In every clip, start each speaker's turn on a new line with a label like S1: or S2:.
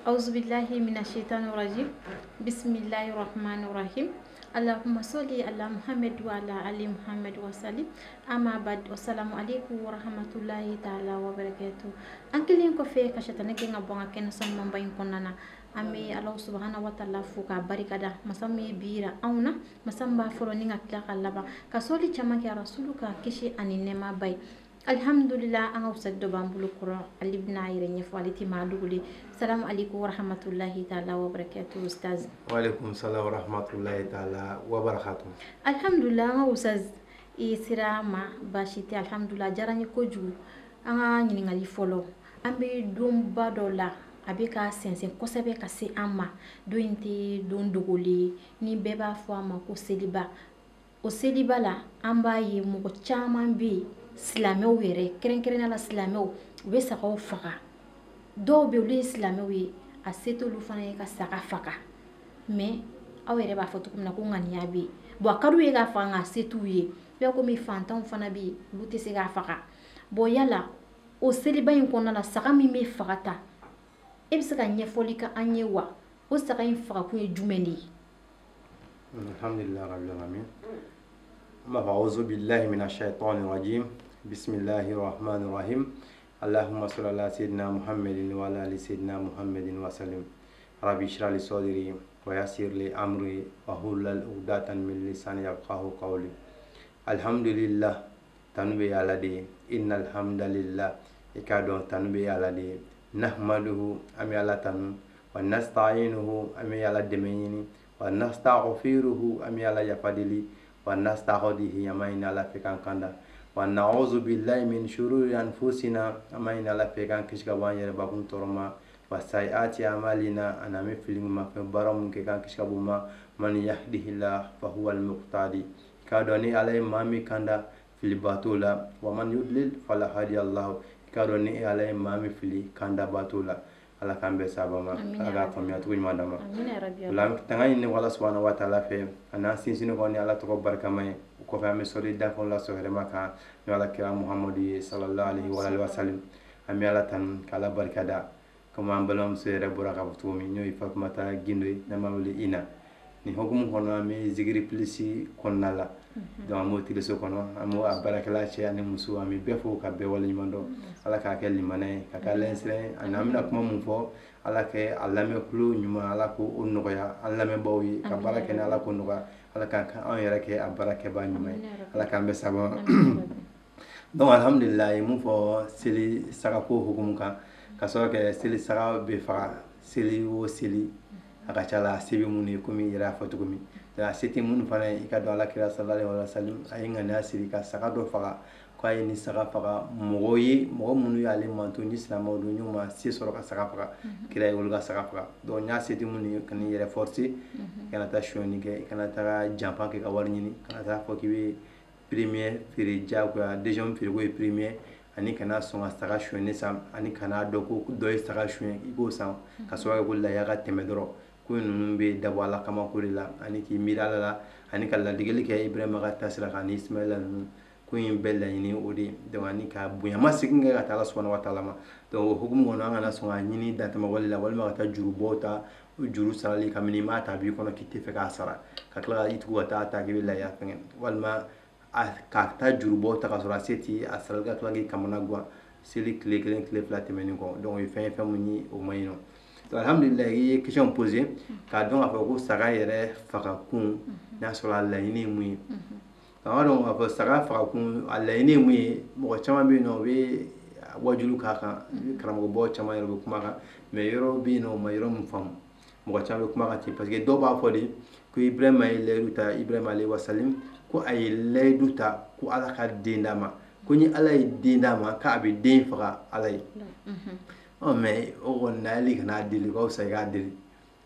S1: Auzubillahi minashaitanirrajim. Bismillahirrahmanirrahim. Allahumma salli ala Muhammad wa ala ali Muhammad wa sallim. Amma ba'd. Wassalamu alaikum wa rahmatullahi ta'ala wa barakatuh. An kelen kɔfɛ ka shetani gɛn ka bɔ an ka kɛnɛ sanumanba in kɔnɔna na, an bɛ Alahu subahana wa taala fo k'a barikada, masa min ye bi yira anw na, masa min b'a fɔlɔ ni ka tila ka laban, ka sɔli caman kɛ rasulu ka kisi ani nɛɛma ba ye. Alhamdulillah, an ka ustad dɔ b'an bolo kɔrɔ, ale bɛna a yɛrɛ ɲɛfɔ, ale tɛ maa dogolen. Salamu alaikum wa rahmatullahi ta'ala wa barakatuh ustaz.
S2: Wa alaikum salam wa rahmatullahi ta'ala wa barakatuh.
S1: Alhamdulillah, an ka ustaz i sera an ma baasi tɛ, alhamdulillah, diyara n ye kojugu. An ka ɲininkali fɔlɔ, an bɛ donba dɔ la, a bɛ ka sɛnsɛn kosɛbɛ ka se an ma. Don in tɛ don dogolen ye, ni bɛɛ b'a fɔ a ma ko seliba. O seliba la, an b'a ye mɔgɔ caman bɛ yen, silamɛw yɛrɛ, kɛrɛnkɛrɛnnenya la silamɛw, u bɛ sagaw faga. Dɔw bɛ yen, olu ye silamɛw ye, a se t'olu fana ye ka saga faga. Mais aw yɛrɛ b'a fɔ cogo min na ko ŋaniya bɛ yen. Bon, a ka d'u ye k'a faga, nka a se t'u ye. I b'a komi fantanw fana bɛ yen, olu tɛ se k'a faga. Bon, yala o seliba in kɔnɔna la, saga min bɛ faga ta, e bɛ se ka ɲɛfɔli kɛ an ye wa? O saga in fagakun ye jumɛn de ye?
S2: Alhamdulillah rabbil alamin. A'udhu billahi minash shaitanir rajim. Bismillahir rahmanir rahim. Allahumma salli ala sayyidina Muhammadin wa ala ali sayyidina Muhammadin wa sallim. Rabbi shrah li sadri wa yassir li amri wa hlul 'uqdatan min lisani yafqahu qawli. Alhamdulillah, tanu bɛ Ala de ye. Innal hamdalillah, i k'a dɔn tanu bɛ Ala de ye. Nahmaduhu, an bɛ Ala tanu. Wa nasta'inuhu, an bɛ Ala dɛmɛ ɲini. Wa nastaghfiruhu, an bɛ Ala yafa deli. Wa nastaghdihi, an b'a ɲini Ala fɛ k'an kanda. Wa na'udhu billahi min shururi anfusina, an b'a ɲini Ala fɛ k'an kisi ka bɔ an yɛrɛ bakun tɔɔrɔ ma. Wa sayyiati a'malina, ani an bɛ fili ma fɛn baara mun kɛ k'an kisi ka bɔ o ma. Man yahdihillahu fa huwal muqtadi, k'a dɔn ni Ala ye maa min kanda, filiba t'o la. Wa man yudlil fala hadiya lahu, k'a dɔn ni Ala ye maa min fili, kandaba t'o la. Ala k'an bɛn sababa ma, Ala k'a faamuya cogo ɲuman d'an ma. O la an bɛ tanga ɲini Ala subahana wa taala fɛ, a n'an sinsinni kɔ ni Ala tɔgɔ barikama ye. O kɔfɛ an bɛ sɔli danfɛnw la sɔn hɛrɛma kan n'o Ala kira Muhamadu ye sallallahu alaihi wa alihi wa sallam. An bɛ Ala tanu k'Ala barika da, komi an balimamuso yɛrɛ bɔra k'a fɔ cogo min, n'o ye Fatumata Gindo ye, n'an b'a wele Ina. Nin hukumu kɔnɔ, an bɛ Zikiri Plus kɔnɔna la. Donc an b'o teleso kɔnɔ, an b'o a baarakɛla cɛ ani muso, an bɛ bɛɛ fo ka bɛɛ waleɲuman dɔn. Ala k'a kɛ limaniya ye, ka kɛ Ala ɲɛsiran ye. Ani an bɛna kuma mun fɔ, Ala kɛ a lamɛn kulo ɲuman, Ala k'o nɔgɔya an lamɛnbaaw ye, ka baara kɛ ni Ala k'o nɔgɔya, Ala k'an anw yɛrɛ kɛ a baarakɛbaa ɲuman ye. Ala k'an bɛɛ sababa. Donc alhamdulillah, ye mun fɔ seli sagako hukumu kan, ka sɔrɔ kɛ seli saga bɛ faga seli o seli, a ka ca la se bɛ minnu ye, komi i yɛrɛ y'a fɔ cogo min. A se tɛ minnu fana ye, i ka dɔn Ala kira sallallahu alaihi wa sallam a ye ŋaniya siri ka saga dɔ faga, k'a ye ni saga faga mɔgɔw ye, mɔgɔ minnu y'ale manto ni silamɛw don, n'u ma se sɔrɔ ka saga faga, kira ye olu ka saga faga. Donc n y'a se tɛ minnu ye, ka n'i yɛrɛ forcer, i kana taa sonyani kɛ, i kana taga janfa kɛ ka wari ɲini, kana taa fɔ k'i bɛ premier feere diyagoya, deuxième feere k'o ye premier, ani kana sɔn ka saga sonyani san, ani kana dɔn ko dɔ ye saga sonyɛ i k'o san, ka sababu kɛ ko lahiya ka tɛmɛ dɔrɔn. Ko ninnu bɛ dabɔ Ala kama ko de la, ani k'i miiri Ala la, ani ka ladegeli kɛ Ibrahima ka taasira kan ani Ismaila ninnu, ko in bɛɛ laɲini o de ye. Donc ani ka bonyama segin kɛ ka taa Ala subahana wa taala ma. Donc o hukumu kɔnɔ, an kana sɔn ka ɲini dantɛmɛwale la, walima ka taa jurubɔw ta, o juru sarali kabini i m'a ta a b'i kɔnɔ k'i tɛ fɛ k'a sara, ka tila ka i tugu ka taa ta k'i bɛ lahiya fɛngɛ, walima ka taa jurubɔw ta ka sɔrɔ a se t'i a sarali, ka tila k'i kamana gan seli tile kelen tile fila tɛmɛnen kɔ. Donc o ye fɛn ye, fɛn mun ye o man ɲi nɔ. Alhamdulillah, i ye question posé k'a dɔn k'a fɔ ko saga yɛrɛ fagakun, n'a sɔrɔ a laɲini ye mun ye. An b'a dɔn k'a fɔ saga fagakun a laɲini ye mun ye, mɔgɔ caman bɛ yen nɔ u bɛ wajulu k'a kan, karamɔgɔbaw caman yɛrɛ bɛ kuma kan, mais yɔrɔ bɛ yen nɔ u ma yɔrɔ min faamu, mɔgɔ caman bɛ kuma kan ten, parce que dɔw b'a fɔ de ko Ibrahima ye layidu ta, Ibrahima alayhi wa salim, ko a ye layidu ta ko Ala ka den d'a ma, ko ni Ala ye den d'a ma k'a bɛ den faga Ala ye. Ɔ mais o kɔni na hali kana deli, k'aw fisa i k'a deli.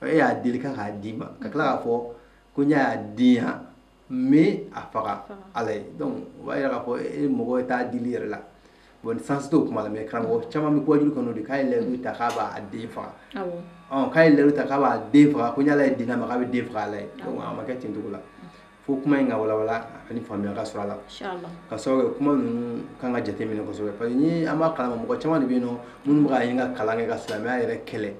S2: E y'a deli k'a k'a d'i ma, ka tila k'a fɔ ko n y'a di yan, mais a faga Ala ye. Donc o b'a yira k'a fɔ e mɔgɔ t'a dili yɛrɛ la. Bon, sens t'o kuma la, mais karamɔgɔ caman bɛ waajuli kɔnɔ de k'a ye layidu ta k'a b'a den faga. K'a ye layidu ta k'a b'a den faga, ko ni Ala ye den d'a ma k'a bɛ den faga Ala ye. Donc a ma kɛ ten cogo la. Fo kuma in ka walawala ani faamuya ka sɔrɔ a la. Ka sababu kɛ kuma ninnu kan ka jateminɛ kosɛbɛ, parce que ni an b'a kalama, mɔgɔ caman de bɛ yen nɔ minnu bɛ ka ɲini ka kalan kɛ ka silamɛya yɛrɛ kɛlɛ,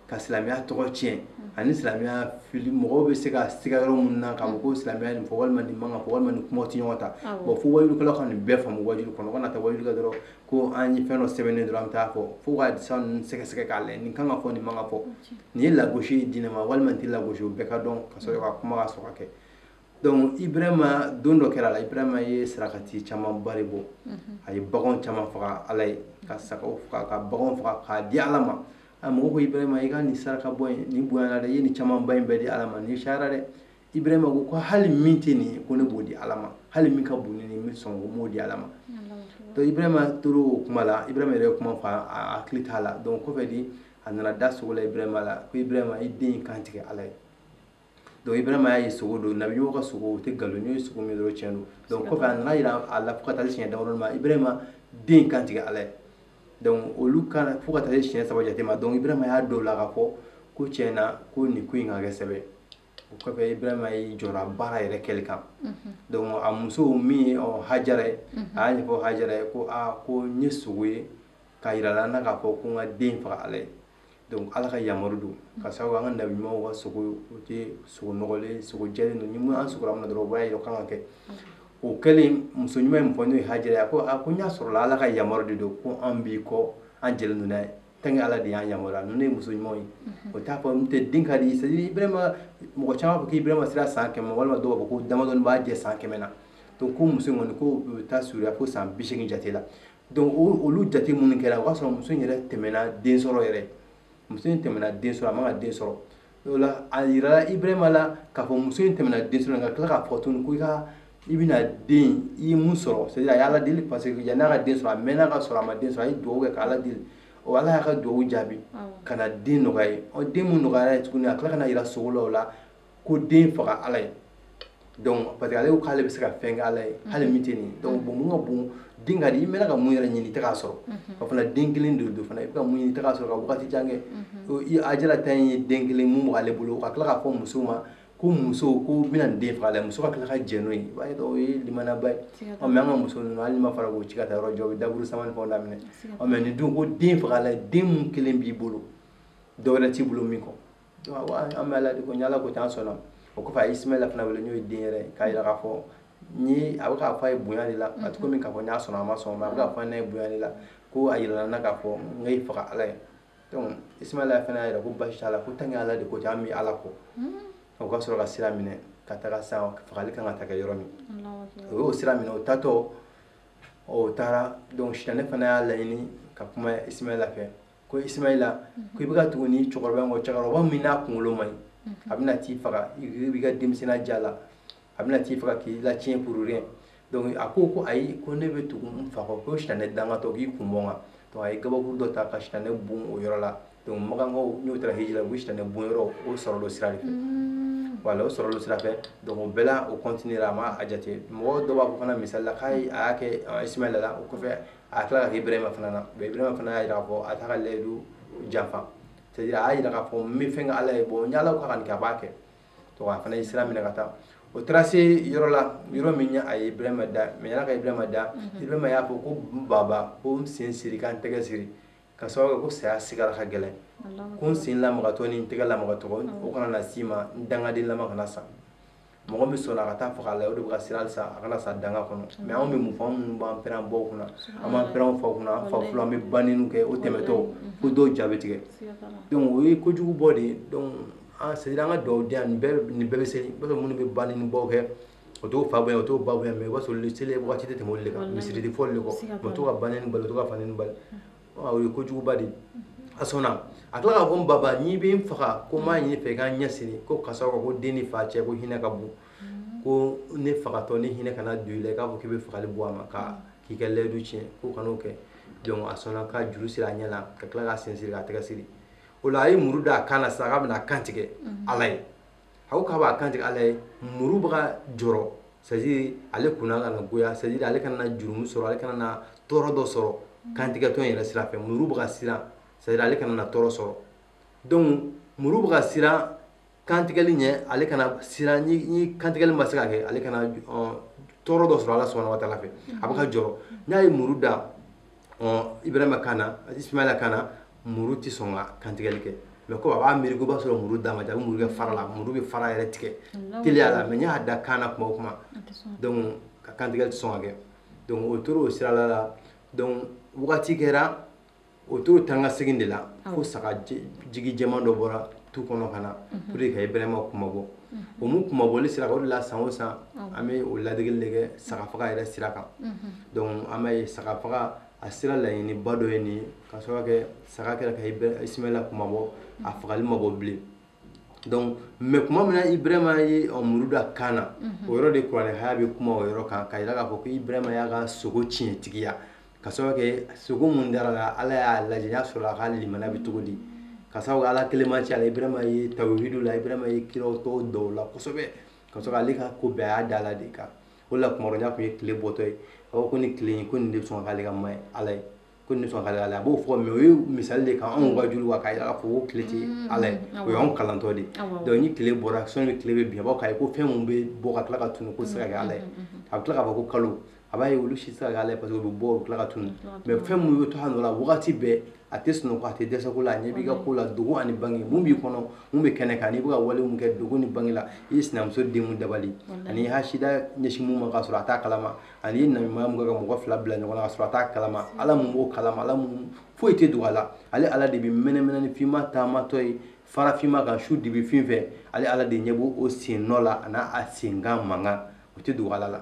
S2: ka silamɛya tɔgɔ tiɲɛ, ani silamɛya fili. Mɔgɔw bɛ se ka siga yɔrɔ minnu na k'a fɔ ko silamɛya nin fɔ walima nin man ka fɔ walima nin kumaw tɛ ɲɔgɔn ta. Bon, fo wajulikɛlaw ka nin bɛɛ faamu wajuli kɔnɔ. Kana taa wajuli kɛ dɔrɔn ko an ye fɛn dɔ sɛbɛnnen dɔrɔn an bɛ taa fɔ. Fo ka san ninnu sɛgɛsɛgɛ k'a lajɛ, nin kan ka fɔ, nin man ka fɔ, nin ye lagosi ye diinɛ ma walima nin tɛ lagosi, o bɛɛ ka dɔn ka sɔrɔ ka kuma ka sɔrɔ ka kɛ. Donc Ibrahima, don dɔ kɛra la, Ibrahima ye sarakati camanba de bɔ. A ye baganw caman faga Ala ye, ka sagaw faga, ka baganw faga k'a di Ala ma. A mɔgɔ ko Ibrahima, i ka nin saraka bɔ in nin bonyana dɛ, i ye nin camanba in bɛɛ di Ala ma, nin cayara dɛ. Ibrahima ko ko hali min tɛ nin ye, ko ne b'o di Ala ma, hali min ka bon ni nin, n bɛ sɔn ko n b'o di Ala ma. Donc Ibrahima tora o kuma la. Ibrahima yɛrɛ ye kuma fɔ, a hakili t'a la. Donc kɔfɛ di, a nana da sogo la Ibrahima la ko Ibrahima, i den in kan tigɛ Ala ye. Donc Ibrahima y'a ye sogo don, nabi ɲuman ka sogo o tɛ nkalon, n'o ye sogo min dɔrɔn tiɲɛ don. Donc kɔfɛ a nana yira a la fo ka taa se siɲɛ damadɔ ma, Ibrahima den kan tigɛ Ala ye. Donc olu kan fo ka taa se siɲɛ 3 jate ma. Donc Ibrahima y'a dɔn o la k'a fɔ ko tiɲɛ na ko nin ko in ka kɛ sɛbɛ. O kɔfɛ Ibrahima y'i jɔra baara yɛrɛ kɛli kan. Donc a muso min ye Hajara ye, a y'a ɲɛfɔ Hajara ye ko aa, ko n ye sogo ye k'a yira la n na k'a fɔ ko n ka den faga Ala ye. Donc Ala ka yamaru don, ka sababu an ka nabi ɲumanw ka sogo o tɛ sogo nɔgɔlen, sogo jɛlen don. Ni mun an sogora min na dɔrɔn, o b'a yira o kan ka kɛ. O kɛlen, muso ɲuman ye mun fɔ n'o ye Hajara ye, a ko aa, ko n y'a sɔrɔ la Ala ka yamaru de don, ko an b'i kɔ, an jɛlen don n'a ye, tant que Ala de y'an yamaruya. Ninnu ye muso ɲumanw ye, o t'a fɔ n tɛ den ka di. C'est à dire Ibrahima, mɔgɔ caman b'a fɔ k'Ibrahima sera san 100, walima dɔw b'a fɔ ko damadɔni b'a jɛ san 100 na. Donc ko muso in kɔni ko u bɛ taa surunya fo san 80 jate la. Donc olu jate minnu kɛra, o y'a sɔrɔ muso in yɛrɛ tɛmɛna den sɔrɔ yɛrɛ. Muso in tɛmɛna den sɔrɔ, a man ka den sɔrɔ. O la a yirala Ibrahima la k'a fɔ muso in tɛmɛna den sɔrɔ, ka tila k'a fɔ tuguni ko i ka i bɛna den i ye mun sɔrɔ. C'est à dire a ye Ala deli, parce que yan'a ka den sɔrɔ, a mɛnna ka sɔrɔ a ma den sɔrɔ, a ye dugawu kɛ ka Ala deli. O Ala y'a ka dugawu jaabi ka na den nɔgɔya ye. Ɔ, den mun nɔgɔyara ye tuguni, a tila ka na yira sogo la o la ko den faga Ala ye. Donc parce que ale ko k'ale bɛ se ka fɛn kɛ Ala ye hali min tɛ nin ye. Donc bon, mun ka bon, den ka di, i mɛnna ka mun yɛrɛ ɲini i tɛ k'a sɔrɔ. O fana den kelen de don fana, i bɛ ka mun ɲini i tɛ k'a sɔrɔ ka wagati jan kɛ. Hajara ta in ye den kelen mun b'ale bolo, ka tila k'a fɔ muso ma ko muso ko n bɛna nin den faga la, muso ka tila ka jɛn n'o ye, i b'a ye o ye limanaba ye. Ɔ, mais an ka muso ninnu, hali ni ma fara k'o ci ka taa yɔrɔ jɔ, u bɛ daburu sama ni fɛnw daminɛ. Ɔ, mais nin dun ko den faga la, den mun kelen b'i bolo, dɔ wɛrɛ t'i bolo min kɔ. An bɛ Ala de ko, ni Ala ko ten, an sɔnna. O kɔfɛ a ye Ismaɛla fana wele, n'o ye den yɛrɛ ye, k'a yira k'a fɔ ni a bɛ k'a fɔ a ye bonya de la, a tɛ komi k'a fɔ n'a sɔnna a ma sɔn, mais a bɛ k'a fɔ n'a ye bonya de la ko a yirala n na k'a fɔ n ka i faga Ala ye. Donc Ismaɛla fana y'a yira ko baasi t'a la, ko tant que Ala de ko ten, an bɛ Ala kɔ. O ka sɔrɔ ka sira minɛ ka taga san fagali kan ka taa kɛ yɔrɔ min. O y'o sira minɛ, o taatɔ o taara. Donc sitanɛ fana y'a laɲini ka kuma Ismaɛla fɛ ko Ismaɛla, ko i bɛ ka tugu ni cɛkɔrɔba in kɔ, cɛkɔrɔba min n'a kunkolo man ɲi, a bɛna t'i faga, i b'i ka denmisɛnninya ja la, a bɛna t'i faga k'i latiɲɛ pour rien. Donc a ko ko ayi, ko ne bɛ tugu n fa kɔ, ko sitanɛ dangatɔ k'i kun bɔ n kan. Donc a ye gabakuru dɔ ta ka sitanɛ bon o yɔrɔ la. Donc makankaw n'u taara hiji la, u bɛ sitanɛ bon yɔrɔ o sɔrɔ o sira de fɛ. Voilà, o sɔrɔ o sira fɛ. Donc o bɛɛ la o continuera, a ma a jate. Mɔgɔ dɔw b'a fɔ fana misali la k'a ye a y'a kɛ Ismaɛla la, o kɔfɛ a tila ka kɛ Ibrahima fana na. Mais Ibrahima fana y'a yira k'a fɔ a t'a ka layidu janfa, c'est à dire a y'a yira k'a fɔ n bɛ fɛn kɛ Ala ye, bon ni Ala ko k'a ka nin kɛ, a b'a kɛ. Donc a fana ye sira minɛ ka taa. O taara se yɔrɔ la, yɔrɔ min a ye Ibrahima da, mais yan'a ka Ibrahima da, Ibrahima y'a fɔ ko n baba, ko n sen siri ka n tɛgɛ siri, ka sababu kɛ ko saya sigara ka gɛlɛn, ko n sen lamagatɔ ni n tɛgɛ lamagatɔ o kana na s'i ma, n dangaden lama kana sa. Mɔgɔ min sɔnna ka taa faga a la, o de bɛ ka siran halisa a kana sa danga kɔnɔ. Mais anw bɛ mun fɔ, anw minnu b'an pɛrɛn baw kunna, an b'an pɛrɛn faw kunna, an fa fɔlɔ an bɛ banniw kɛ, o tɛmɛtɔ fo dɔw ja bɛ tigɛ. Donc o ye kojugu bɔ de ye. Donc an c'est à dire an ka dugawudenya nin bɛɛ bɛ seli, i b'a sɔrɔ minnu bɛ banni baw kɛ, o t'o fa bonya, o t'o ba bonya, mais i b'a sɔrɔ seli waati tɛ tɛmɛ olu de kan, misiri tɛ fɔ olu de kɔ, o t'o ka banni bali, o t'o ka fanni bali, o ye kojuguba de ye. A sɔnna, a tila k'a fɔ n baba, n'i bɛ n faga, ko n b'a ɲini fɛ i ka n ɲɛ siri, ko karisa ko den ni fa cɛ ko hinɛ ka bon, ko ne fagatɔ ni hinɛ kana don i la, i k'a fɔ k'i bɛ fagali bɔ a ma ka k'i ka layidu tiɲɛ, ko kan'o kɛ. Donc a sɔnna ka juru siri a ɲɛ la, ka tila k'a sen siri k'a tɛgɛ siri. O la a ye muru da a kan na sisan k'a bɛna kan tigɛ Ala ye. A ko k'a b'a kan tigɛ Ala ye, muru bɛ ka jɔrɔ, c'est à dire ale kunna kana goya, c'est à dire ale kana na jurumu sɔrɔ, ale kana na tɔɔrɔ dɔ sɔrɔ kantigɛtɔ in yɛrɛ sira fɛ. Muru bɛ ka siran, c'est à dire ale kana na tɔɔrɔ sɔrɔ. Donc muru bɛ ka siran kantigɛli ɲɛ, ale kana siran ni kantigɛli ma se ka kɛ, ale kana tɔɔrɔ dɔ sɔrɔ Ala subahana wa taala fɛ. A bɛ ka jɔrɔ. N'a ye muru da Ibrahima kan na, Ismaila kan na, muru tɛ sɔn ka kantigɛli kɛ. Mais ko a b'a miiri ko i b'a sɔrɔ muru d'a ma, a bɛ muru kɛ fara la, muru bɛ fara yɛrɛ tigɛ teliya la. Mais n'i y'a da kan na kuma o kuma, donc ka kantigɛli tɛ sɔn ka kɛ. Donc o tora o sira la. Donc wagati kɛra, o tora tan ka segin de la fo saga jigi jɛman dɔ bɔra tu kɔnɔ ka na pour que ka Ibrahima kumabɔ. O mun kumabɔli sira kan, o de la san o san an bɛ o ladegeli de kɛ saga faga yɛrɛ sira kan. Donc an b'a ye saga faga a sira laɲiniba dɔ ye nin ye, ka sababu kɛ saga kɛra ka Ismaila kumabɔ, a fagali ma bɔ bilen. Donc mais kuma min na Ibrahima ye muru da kan na, o yɔrɔ de kuranɛ haya bɛ kuma o yɔrɔ kan, ka yira k'a fɔ ko Ibrahima y'a ka sogo tiɲɛtigiya, ka sababu kɛ sogo mun dara la, Ala y'a lajɛ n'a sɔrɔ a ka limaniya bɛ cogo di, ka sababu kɛ Ala kelen ma ci a la. Ibrahima ye tawhidu la, Ibrahima ye kiraw tɔw dɔw la kosɛbɛ, ka sɔrɔ ale ka ko bɛɛ a y'a da la de kan. O la kuma dɔ n'a tun ye tile bɔtɔ ye, a b'a fɔ ko ni tile in ko nin de bɛ sɔn ka k'ale ka ma ye Ala ye, ko nin de bɛ sɔn ka k'ale Ala ye. A b'o fɔ, mais o ye misali de kan anw ka juru wa, k'a yira k'a fɔ ko tile tɛ Ala ye. O y'anw kalantɔ de ye. Donc ni tile bɔra, sɔnni tile bɛ bin, a b'a fɔ k'a ye ko fɛn mun bɛ bɔ ka tila ka tunu ko tɛ se ka kɛ Ala ye. A bɛ tila k'a fɔ ko kalo, a b'a ye olu si tɛ se ka kɛ Ala ye parce que u bɛ bɔ u bɛ tila ka tunu. Mais fɛn mun bɛ to a nɔ la wagati bɛɛ, a tɛ sunɔgɔ, a tɛ dɛsɛ ko la, a ɲɛ b'i ka ko la, dogo ani bange, mun b'i kɔnɔ, mun bɛ kɛnɛ kan, n'i bɛ ka wale mun kɛ dogo ni bange la, i ye sinamuso den mun dabali, ani hasida ɲɛsin mun ma k'a sɔrɔ a t'a kalama, ani i ye namimaya mun kɛ ka mɔgɔ fila bila ɲɔgɔn na k'a sɔrɔ a t'a kalama, Ala mun b'o kalama, Ala mun foyi tɛ dogo a la, ale Ala de bɛ mɛnɛmɛnɛ ni finma taamatɔ ye farafinma kan su dibi fin fɛ, ale Ala de ɲɛ b'o o sen nɔ la a n'a a senkan mankan, o tɛ dogo Ala la.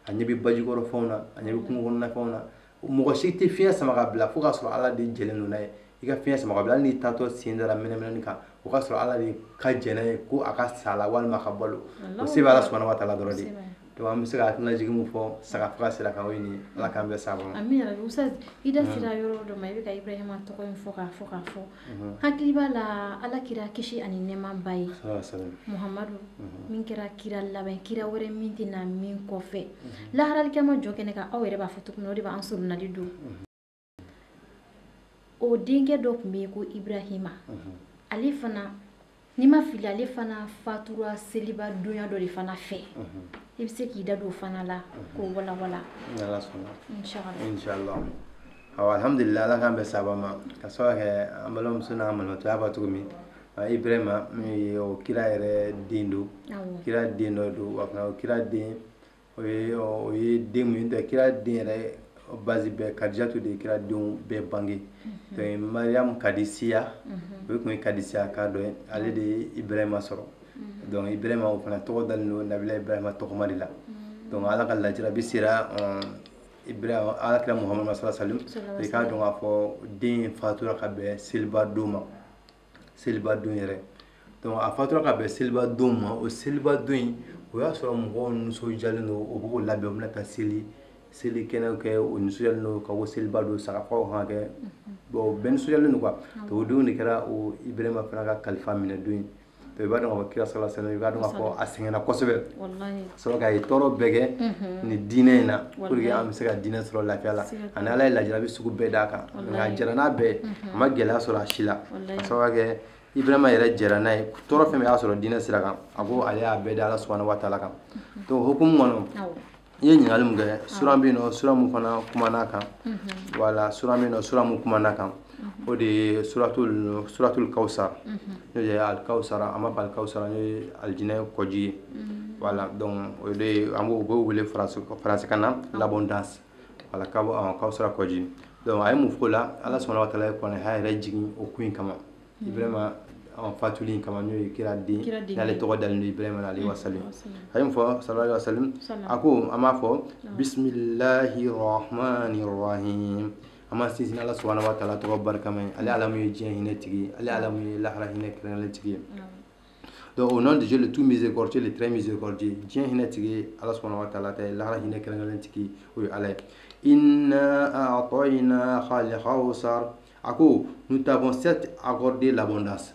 S2: A ɲɛ bɛ bajikɔrɔ fɛnw na, a ɲɛ bɛ kungo kɔnɔna fɛnw na. Mɔgɔ si tɛ fiɲɛ sama ka bila fo k'a sɔrɔ Ala de jɛlen don n'a ye. I ka fiɲɛ sama ka bila, hali n'i taatɔ sen dara mɛnɛmɛnɛni kan, o k'a sɔrɔ Ala de ka jɛn n'a ye ko a ka sa la walima a ka balo. O se bɛ Ala subahana wa taala dɔrɔn de ye. Donc an bɛ se ka hakililajigin mun fɔ saga faga sira kan, o ye nin ye. Ala k'an bɛn sababa ma.
S1: Amina yarabi. Ustaz, i da sera yɔrɔ dɔ ma, i bɛ ka Ibrahima tɔgɔ in fɔ k'a fɔ k'a fɔ. Hakili b'a la Ala kira kisi ani nɛɛma ba ye. Muhamadu min kɛra kira laban, kira wɛrɛ min tɛna min kɔfɛ. Laharalikɛma jɔ kɛnɛ kan, aw yɛrɛ b'a fɔ cogo min na, o de b'an surunali don. O denkɛ dɔ tun bɛ yen ko Ibrahima. Ale fana, n'i ma fili, ale fana fatura seliba donya dɔ de fana fɛ. I bɛ se k'i da don o fana la k'o walawala.
S2: Ni Ala sɔnna.
S1: Inshallah.
S2: Inshallah. Awɔ, alhamdulillah, Ala k'an bɛn sababa ma. Ka sababu kɛ an balimamuso n'a malimatu y'a fɔ cogo min, Ibrahima min ye o kira yɛrɛ den don. Kira den dɔ don, wa fana o kira den, o ye den mun ye, kira den yɛrɛ base bɛɛ Kadijatu de ye kira denw bɛɛ bange. Donc Mariam Kadisiya, o tun ye Kadisiya ka dɔ ye, ale de ye Ibrahima sɔrɔ. Donc Ibrahima o fana tɔgɔ dalen don Nabila Ibrahima tɔgɔma de la. Donc Ala ka lajarabi sera Ibrahima, Ala kira Muhamadu sallallahu alaihi wasallam, i k'a dɔn k'a fɔ den fatura ka bɛn seliba don ma, seliba don yɛrɛ. Donc a fatura ka bɛn seliba don ma, o seliba don in o y'a sɔrɔ mɔgɔw nisɔndiyalen don, o b'o labɛn, u bɛna taa seli seli kɛnɛ kɛ, o nisɔndiyalen don ka ko seliba don, sagafaw kan ka kɛ. Bon, bɛɛ nisɔndiyalen don quoi. Donc o don de kɛra o Ibrahima fana ka kalifa minɛ don ye. Donc i b'a dɔn k'a fɔ kira sallallahu alaihi wasallam, i b'a dɔn k'a fɔ a sɛgɛnna kosɛbɛ. Sɔrɔ k'a ye tɔɔrɔ bɛɛ kɛ nin diinɛ in na pour que an bɛ se ka diinɛ sɔrɔ lafiya la. Ani Ala ye lajarabi sugu bɛɛ d'a kan. Nka a jɛra n'a bɛɛ, a ma gɛlɛya sɔrɔ a si la. Ka sababu kɛ Ibrahima yɛrɛ jɛra n'a ye, tɔɔrɔ fɛn bɛɛ y'a sɔrɔ diinɛ sira kan, a ko ale y'a bɛɛ da Ala subahana wa taala kan. Donc hukumu kɔnɔ, i ye ɲininkali mun kɛ, sura bɛ yen nɔ, sura mun fana kumana kan. Voilà, sura bɛ yen nɔ, sura mun kumana kan, o de ye suratul Kawusar. N'o ye al-Kawusar, an b'a fɔ al-Kawusar, n'o ye alijinɛ kɔji ye. Voilà, donc o de ye, an b'o wele faransikan na l'abondance. Voilà, Kawusar kɔji. Donc a ye mun fɔ o la, Ala subahana wa taala ye kuranɛ haya yɛrɛ jigin o kun in kama. Ibrahima fatuli in kama, n'o ye kira den, n'ale tɔgɔ dalen don Ibrahima alayhi wa salam. A ye mun fɔ sallallahu alayhi wa salam, a ko an b'a fɔ bisimilahi rahmani rahim. An b'an sinsin Ala subahana wa taala tɔgɔ barikama ye. Ale Ala mun ye diɲɛ hinɛ tigi ye, ale Ala mun ye lahara hinɛ kɛrɛnkɛrɛnnen tigi ye. Donc au nom de Dieu le tout miséricordieux, le très miséricordieux, diɲɛ hinɛ tigi ye Ala subahana wa taala ta ye, lahara hinɛ kɛrɛnkɛrɛnnen tigi o ye Ala ye. Inna a'tayna al-kawsar. A ko nous t'avons certes accordé l'abondance.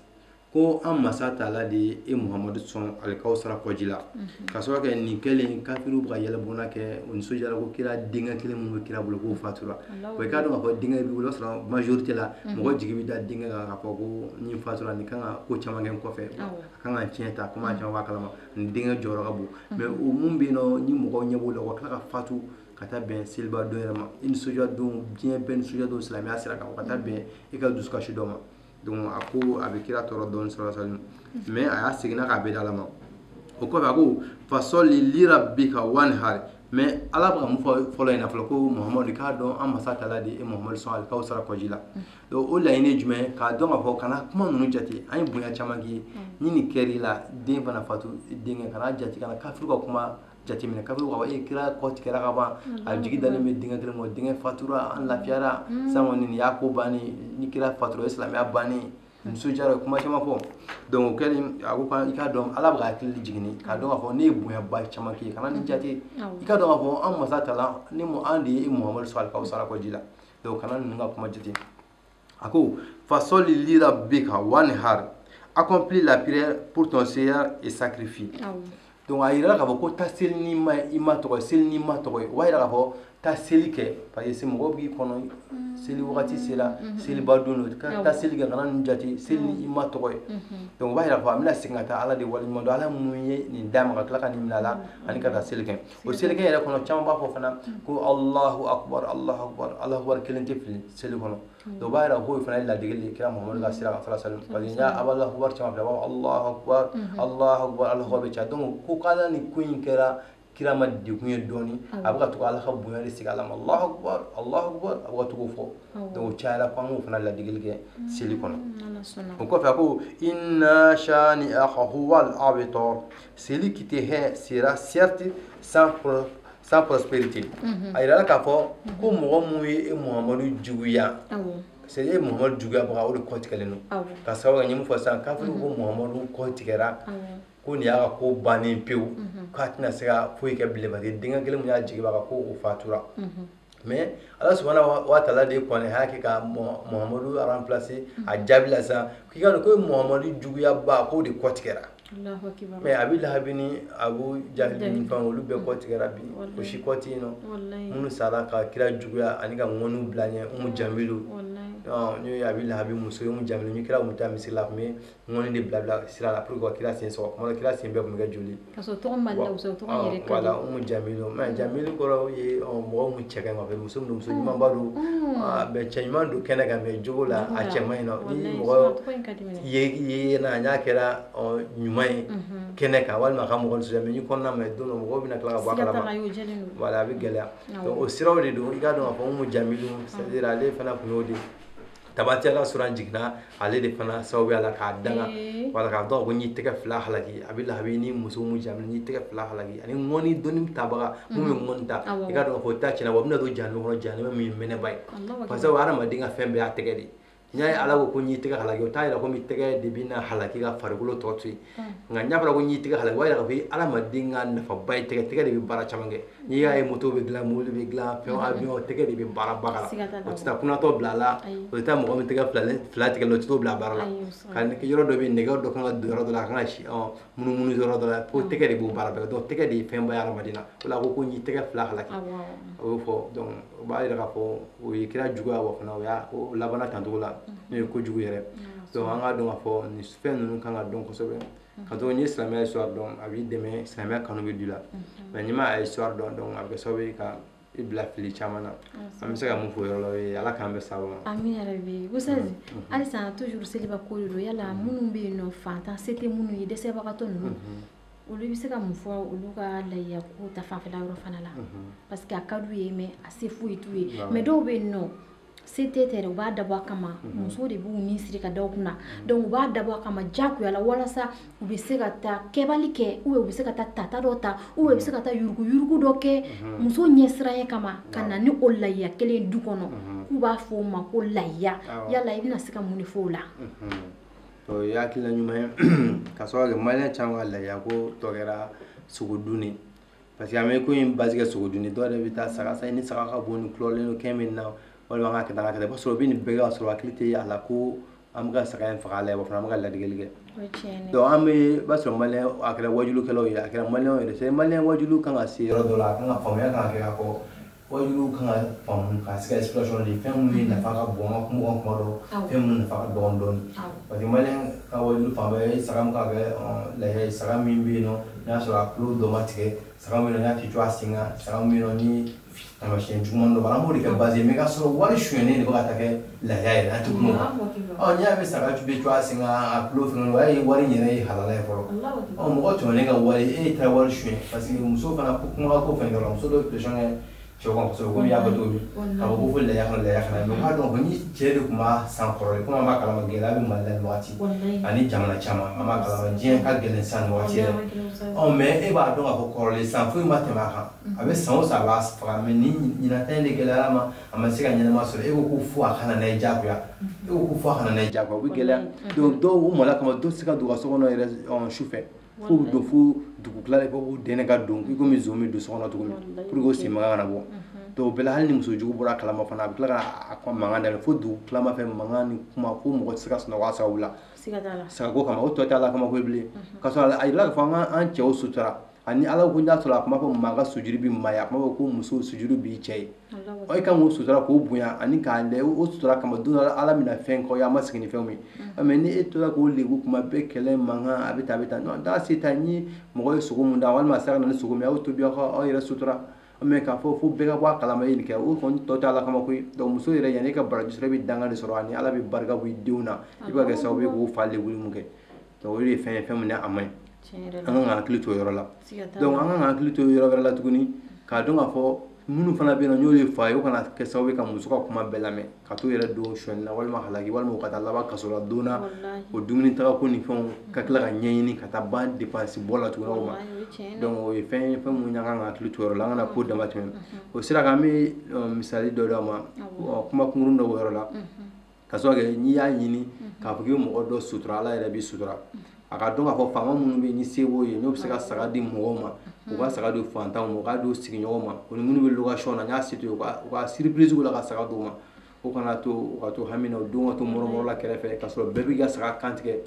S2: ko an masa taala de ye e Muhamadu sɔn alikawusara kɔji la, ka sababu kɛ nin kɛlen kafiriw bɛ ka yɛlɛbɔnna kɛ, o nisɔndiyara ko kira denkɛ kelen min bɛ kira bolo k'o fatura. O i k'a dɔn k'a fɔ denkɛ b'i bolo, o b'a sɔrɔ majorité la mɔgɔ jigi bɛ da denkɛ kan k'a fɔ ko ni n fatura nin kan ka ko caman kɛ n kɔfɛ, a kan ka tiɲɛ ta komi a caman b'a kalama, nin denkɛ jɔyɔrɔ ka bon. Mais o mun bɛ yen nɔ ni mɔgɔw ɲɛ b'o la, o ka tila ka fatu ka taa bɛn seliba don yɛrɛ ma, i nisɔndiya don, diɲɛ bɛɛ nisɔndiya don silamɛya sira kan, o ka taa bɛn i ka dusukasi dɔ ma. Donc a ko a bɛ kira tɔɔrɔ dɔɔni sallallahu alaihi wasallam, mais a y'a seginna k'a bɛɛ da Ala ma. O kɔfɛ a ko fasɔli lirabbika wanhar. Mais Ala bɛ ka mun fɔ fɔlɔ in na fɔlɔ, ko Muhamadu k'a dɔn an masa taala de ye Muhamadu sɔn alikawusara kɔji la. Donc o laɲini ye jumɛn ye? K'a dɔn k'a fɔ kana kuma ninnu jate, an ye bonya caman k'i ye, ni nin kɛr'i la den fana fatu denkɛ kana jate, kana kafiri ka kuma jateminɛ, kafiri ka e kira kɔ tigɛra ka ban, a jigi dalen bɛ denkɛ kelen kɔ, denkɛ fatura an lafiyara sisan kɔni nin y'a ko bannen, ni kira fatura o ye silamɛya bannen, nisɔndiyara kuma caman fɔ. Donc o kɛlen a ko i k'a dɔn Ala bɛ ka hakili jigin k'a dɔn k'a fɔ ne ye bonyaba caman k'i ye, kana nin jate, i k'a dɔn k'a fɔ an masa taala ni an de ye Muhamadu sɔn alikawusara kɔji la. Donc kana ninnu ka kuma jate. A ko fasɔli lirabbika wanhar, accomplis la prière pour ton Seigneur et sacrifie. Donc a yira k'a fɔ ko taa seli ni ma i ma tɔgɔ ye, seli ni ma tɔgɔ ye, o b'a yira k'a fɔ taa seli kɛ, parce que mɔgɔw b'i kɔnɔ seli wagati sera, seliba don don, taa seli kɛ, kana ninnu jate, seli ni i ma tɔgɔ ye. Donc o b'a yira k'a fɔ a bɛna segin ka taa Ala de waleɲuman dɔn, Ala mun ye nin d'a ma ka tila ka nin minɛ a la ani ka taa seli kɛ. O seli kɛ yɛrɛ kɔnɔ caman b'a fɔ fana ko Allahu akbar, Allahu akbar, Allahu akbar kelen tɛ fili seli kɔnɔ. Donc o b'a yira k'o fana ye ladege de ye kira Muhamadu ka sira kan sallallahu alaihi wasallam, parce que n'i y'a Allahu akbar caman filɛ, a b'a fɔ Allahu akbar, Allahu akbar, Allahu akbar bɛ caya. Donc ko k'ala ni ko in kɛra kira ma degun ye dɔɔni, a bɛ ka to Ala ka bonya de segin Ala ma, Allahu akbar, Allahu akbar, a bɛ ka to k'o fɔ. Donc o cayara ko an k'o fana ladegeli kɛ seli kɔnɔ. O kɔfɛ a ko inna shani'aka huwal abtar, celui qui te hait sera certes sans prospérité. A yirala k'a fɔ ko mɔgɔ mun ye e Muhamadu juguya, c'est e Muhamadu juguyabaga, o de kɔ tigɛlen don. Ka sababu kɛ n ye mun fɔ sisan, kafiriw ko Muhamadu kɔ tigɛra, ko nin y'a ka ko bannen pewu, k'a tɛna se ka foyi kɛ bilen, parce que denkɛ kelen mun y'a jigi b'a kan ko o fatura. Mais Ala subahana wa taala de kɔni y'a kɛ ka Muhamadu remplacer a jaabi la sisan, k'i k'a dɔn ko Muhamadu juguyaba k'o de kɔ tigɛra. Mais Abi Lahabi ni Abu Jahili ni fɛn olu bɛɛ kɔ tigɛra bi, o si kɔ tɛ yen nɔ, minnu sara ka kira juguya ani ka ŋɔniw bila ɲɛ, Umu Jamilu, n'o ye Abi Lahabi muso ye, Umu Jamilu, ni kira tun bɛ taa misiri la, a tun bɛ ŋɔni de bila bila sira la pour que ka kira sen sɔgɔ, kuma dɔ kira sen bɛɛ tun bɛ kɛ joli.
S1: Ka sɔrɔ tɔgɔ man di la, tɔgɔ yɛrɛ ka di.
S2: Voilà, Umu Jamilu, mais Jamilu kɔrɔ ye mɔgɔ mun cɛ ka ɲi, muso min don, muso ɲumanba don, bɛ cɛ ɲuman don kɛnɛ kan, mais jogo la a cɛ man ɲi nɔ, ni mɔgɔ ye na n'a kɛra ɲuman ye kɛnɛ kan walima a ka mɔgɔ nisɔndiya, mais ni kɔnɔna ma don dɔ mɔgɔw bɛna tila ka bɔ a kalama, voilà, a bɛ gɛlɛya. Donc o siraw de don, i k'a dɔn k'a fɔ Umu Jamilu, c'est à dire ale fana tun y'o de tabatiyala sura jiginna ale de fana sababuya la k'a danga, wala k'a dɔn ko n'i tɛgɛ fila halaki, a bɛ lahabi ni muso Umu Jamilu n'i tɛgɛ fila halaki ani ŋɔni dɔnni tabaga mun bɛ ŋɔni ta, i k'a dɔn k'a fɔ o ta tiɲɛna, wa bɛna don jahanama kɔnɔ, jahanama min ye mɛnɛba ye, parce que hadamaden ka fɛn bɛɛ y'a tɛgɛ de ye. N'i y'a ye Ala ko ko n'i tɛgɛ halaki, o t'a yira ko tɛgɛ de bɛna halaki ka farikolo tɔ to yen, nka n'a fɔra ko n'i tɛgɛ halaki, o b'a yira k'a fɔ hadamaden ka nafaba ye tɛgɛ, tɛgɛ de bɛ baara caman kɛ. N'i y'a ye moto bɛ dilan, mobili bɛ dilan, fɛn avion, tɛgɛ de bɛ baaraba k'a la, o tɛ taa kunnatɔ bila a la, o tɛ taa mɔgɔ min tɛgɛ fila tigɛ la, o tɛ t'o bila baara la. Ka yɔrɔ dɔ bɛ yen, nɛgɛ dɔ kan ka don yɔrɔ dɔ la, a kan ka munumunu yɔrɔ dɔ la, fo tɛgɛ de b'o baara bɛɛ kɛ. Donc tɛgɛ de ye fɛnba ye hadamaden na, o la a ko ko n'i tɛgɛ fila halaki, o y'o fɔ. Donc o b'a yira k'a fɔ o ye kira juguya, wa fana o y'a o labanna tancogo la, n'o ye kojugu yɛrɛ. Donc an k'a dɔn k'a fɔ nin fɛn ninnu kan ka dɔn kosɛbɛ, ka to n'i ye silamɛya histoire dɔn, a b'i dɛmɛ, silamɛya kanu bɛ don i la, mais n'i ma a histoire dɔn, donc a bɛ kɛ sababu ye ka i bila fili caman na. An bɛ se ka mun fɔ o yɔrɔ la, o ye Ala k'an bɛɛ sababu ma.
S1: Amin yarabi. Ustaz, halisa toujours seliba ko de don, yala minnu bɛ yen nɔ fantan se tɛ minnu ye, dɛsɛbagatɔ ninnu, olu bɛ se ka mun fɔ olu ka layiya ko ta fanfɛla yɔrɔ fana la? Parce que a ka d'u ye, mais a se foyi t'u ye. Mais dɔw bɛ yen nɔ se tɛ tɛ dɛ, u b'a dabɔ a kama, musow de b'u ni siri ka da u kunna, donc u b'a dabɔ a kama diyagoya la, walasa u bɛ se ka taa kɛbali kɛ, ou bien u bɛ se ka taa tata dɔ ta, ou bien u bɛ se ka taa yurugu yurugu dɔ kɛ muso ɲɛsiranɲɛ kama, ka na ni o layiya kelen du kɔnɔ, k'u b'a fɔ o ma ko layiya. Yala i bɛna se ka mun de fɔ o la?
S2: O ye hakilina ɲuman ye, ka sababu kɛ maliyɛn caman ka layiya ko tɔ kɛra sogo dun de, parce que an bɛ ko in base kɛ sogo dun de, dɔw yɛrɛ bɛ taa saga san, ni saga ka bon ni kulɔlen don kɛn bɛ na, walima an ka kɛ tan, an ka kɛ tan, i b'a sɔrɔ u bɛ nin bɛɛ kɛ ka sɔrɔ hakili tɛ a la ko An bɛ ka saga in faga ala ye, wa fana an bɛ ka ladigeli kɛ. Donc an bɛ b'a sɔrɔ maliyɛn, a kɛra wajulukɛlaw ye, a kɛra maliyɛnw yɛrɛ, c'est maliyɛn wajulu kan ka se yɔrɔ dɔ la, a kan ka faamuya kan ka kɛ k'a fɔ wajulu kan ka faamu ka se ka explication di fɛn minnu ye nafa ka bon an ka kuma kan kuma dɔ, fɛn minnu nafa ka dɔgɔn dɔɔni. Parce que maliyɛn ka wajulu fan bɛɛ ye saga min ka kɛ lahiya ye, saga min bɛ yen nɔ n'a sɔrɔ a tulo dɔ ma tigɛ, saga min bɛ yen nɔ n'a tɛ to a sen kan, saga min bɛ yen nɔ ni taamasiyɛn juguman dɔ b'a la, an b'o de kɛ base ye. Mais k'a sɔrɔ wari sonyɛnen de bɛ ka taa kɛ lahiya ye, an tɛ kuma o kan. Ɔ, n'i y'a mɛn saga bɛ to a sen kan, a tulo fɛngɛ, o y'a ye wari in yɛrɛ ye halala ye fɔlɔ. Ɔ, mɔgɔ tɔɲɔnen ka wari, e taara wari suɲɛ, parce que muso fana ko kuma ko fɛn dɔ la, muso dɔw bɛ pression kɛ cɛw kan kosɛbɛ, komi i y'a fɔ cogo min, k'a fɔ ko fo lahiya kana, lahiya kana. Mais u k'a dɔn ko ni cɛ de tun b'a san kɔrɔlen, komi an b'a kalama gɛlɛya bɛ Mali la nin waati ani jamana caman, an b'a kalama diɲɛ ka gɛlɛn sisan nin waati yɛrɛ. Ɔ, mais e b'a dɔn k'a fɔ kɔrɔlen san foyi ma tɛmɛ a kan, a bɛ san o san a b'a faga, mais ni ɲinan ta in de gɛlɛyara ma, a ma se ka ɲɛnama sɔrɔ, e ko ko fo a ka na n'a ye diyagoya, e ko ko fo a ka na n'a ye diyagoya, o bɛ gɛlɛya. Donc dɔw o maloya kama, dɔw tɛ se ka don u ka so kɔnɔ yɛrɛ su fɛ, f'u bɛ don fo dugu tila de, fo dɛnɛ ka don i komi zon bɛ don so kɔnɔ cogo min, pour que o sen mankan kana bɔ. Donc o bɛɛ la, hali ni muso jugu bɔra a kalama fana, a bɛ tila ka mankan daminɛ fo dugu tilama fɛ, mankan ni kuma fo mɔgɔ tɛ se ka sunɔgɔ a sababu la, sagako kama. O tɔ tɛ Ala kama ko ye bilen, k'a sɔrɔ a yirala k'a fɔ an ka an cɛw sutura ani Ala ko n'a sɔrɔ a tun b'a fɔ maa ka sujuru bɛ maa ye, a tun b'a fɔ ko muso sujuru b'i cɛ ye. Ɔ, e kan k'o sutura k'o bonya ani k'a lajɛ o sutura kama, don dɔ la Ala bɛna fɛn k'aw ye, a ma sigi ni fɛnw ye. Mais ni e tora k'o lebu kuma bɛɛ, kɛlɛ mankan, a bɛ tan a bɛ tan, non, n'a se t'a ye, ni mɔgɔ ye sogo mun d'a walima a sera ka na ni sogo min ye, a y'o tobi aw ka aw yɛrɛ sutura. Mais k'a fɔ fo bɛɛ ka bɔ a kalama e nin kɛ, o kɔni tɔ tɛ Ala kama koyi. Donc muso yɛrɛ, yanni e ka baraji sɔrɔ, e bɛ danga de sɔrɔ ani Ala bɛ barika bɔ i denw na, i bɛ ka kɛ sababu ye k'o fa lebuli mun kɛ. Donc o de ye fɛn ye, fɛn min a man ɲi, an kan ka hakili to o yɔrɔ la. Donc an kan ka hakili to yɔrɔ wɛrɛ la tuguni, k'a dɔn k'a fɔ minnu fana bɛ yen nɔ n'o ye fa ye, o kana kɛ sababu ye ka muso ka kuma bɛɛ lamɛn, ka t'u yɛrɛ don sonyɛli la walima halaki walima u ka taa laban kaso la don na, o dumuni taga ko ni fɛnw ka tila ka ɲɛɲini ka taa ban dépense bɔ la tuguni o ma. Donc o ye fɛn ye, fɛn mun an kan ka hakili to yɔrɔ la, an kana ko dama tɛmɛ. O sira kan, an bɛ misali dɔ d'aw ma, kuma kunkurun dɔ b'o yɔrɔ la, ka sababu kɛ n'i y'a ɲini k'a fɔ k'i bɛ mɔgɔ dɔ sutura, Ala yɛrɛ b'i sutura. A ka dɔn k'a fɔ faama minnu bɛ yen ni se b'o ye, n'o bɛ se ka saga di mɔgɔw ma, u ka saga di fantanw ma, u k'a di u sigiɲɔgɔnw ma, o ni minnu bɛ location na, n y'a se to yen, u ka surprise la ka saga d'u ma, o kana to u ka to hami na, o denw ka to mɔrɔ la kɛrɛfɛ, k'a sɔrɔ bɛɛ b'i ka saga kantigɛ,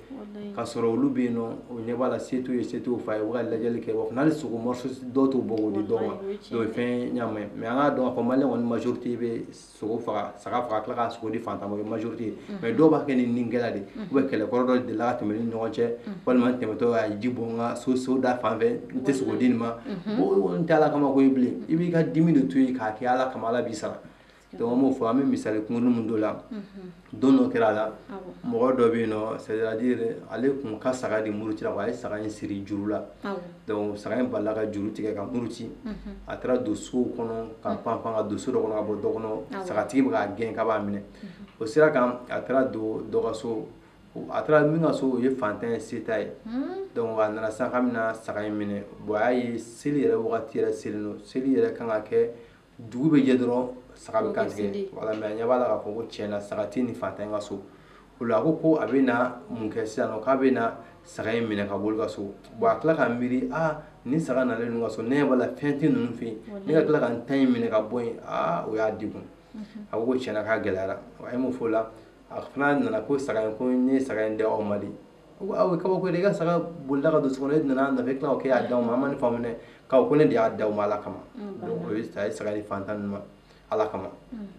S2: k'a sɔrɔ olu bɛ yen nɔ, o ɲɛ b'a la, se t'u ye, se t'u fa ye, u bɛ ka lajɛli kɛ, wa hali sogo morceau dɔw t'o bɔ k'o di dɔw ma. Donc fɛn ɲama ye. Mais an k'a dɔn k'a fɔ maliyɛn kɔni majorité bɛ sogo faga, saga faga, tila ka sogo di fantan ma, o ye majorité ye. Mais dɔw b'a kɛ ni ninkɛla de, ou bien kɛlɛkɔrɔ dɔ delila ka tɛmɛ ni ɲɔgɔn cɛ, walima n tɛmɛtɔ a ye ji bɔn n ka so da fan fɛ, n tɛ sogo di nin ma, o n tɛ Ala kama ko ye bilen. I b'i ka dimi de to yen k'a kɛ Ala kama, Ala b'i sara. Donc an b'o fɔ, an bɛ misali kunkurunin mun d'o la. Don dɔ kɛra a la, mɔgɔ dɔ bɛ yen nɔ, c'est à dire ale kun ka saga de murutila quoi, a ye saga in siri juru la. Donc saga in balila ka juru tigɛ ka muruti, a taara don sow kɔnɔ ka pan pan ka don so dɔ kɔnɔ ka bɔ dɔ kɔnɔ, sagatigi bɛ k'a gɛn k'a b'a minɛ. O sira kan, a taara don dɔ ka so, a taara min ka so, o ye fantan ye, se t'a ye. Donc a nana sisan k'a bɛna saga in minɛ. Bon, a y'a ye seli yɛrɛ wagati yɛrɛ selen don, seli yɛrɛ kan ka kɛ dugu bɛ jɛ dɔrɔn saga bɛ kantigɛ, wala. Mais a ɲɛ b'a la k'a fɔ ko tiɲɛ na saga tɛ nin fantan in ka so. O la a ko ko a bɛ na mun kɛ sisan nɔ, k'a bɛ na saga in minɛ ka bɔ olu ka so. Bon, a tila ka miiri, aa, ni saga nalen ninnu ka so, ne ɲɛ b'a la fɛn tɛ ninnu fɛ yen, ne ka tila ka n ta in minɛ ka bɔ yen, aa, o y'a degun. A ko ko tiɲɛ na k'a gɛlɛyara. A ye mun fɔ o la, a fana nana ko saga in, ko ne ye saga in di aw ma de. Ko aw ye kabako de, i ka saga bolila ka don so kɔnɔ, e nana a nɔfɛ, e tila k'o k'e y'a d'aw ma, an ma nin faamu dɛ. K'aw ko ne de y'a d'aw ma Ala kama. Donc o ye a ye saga di fantan ninnu ma Ala kama.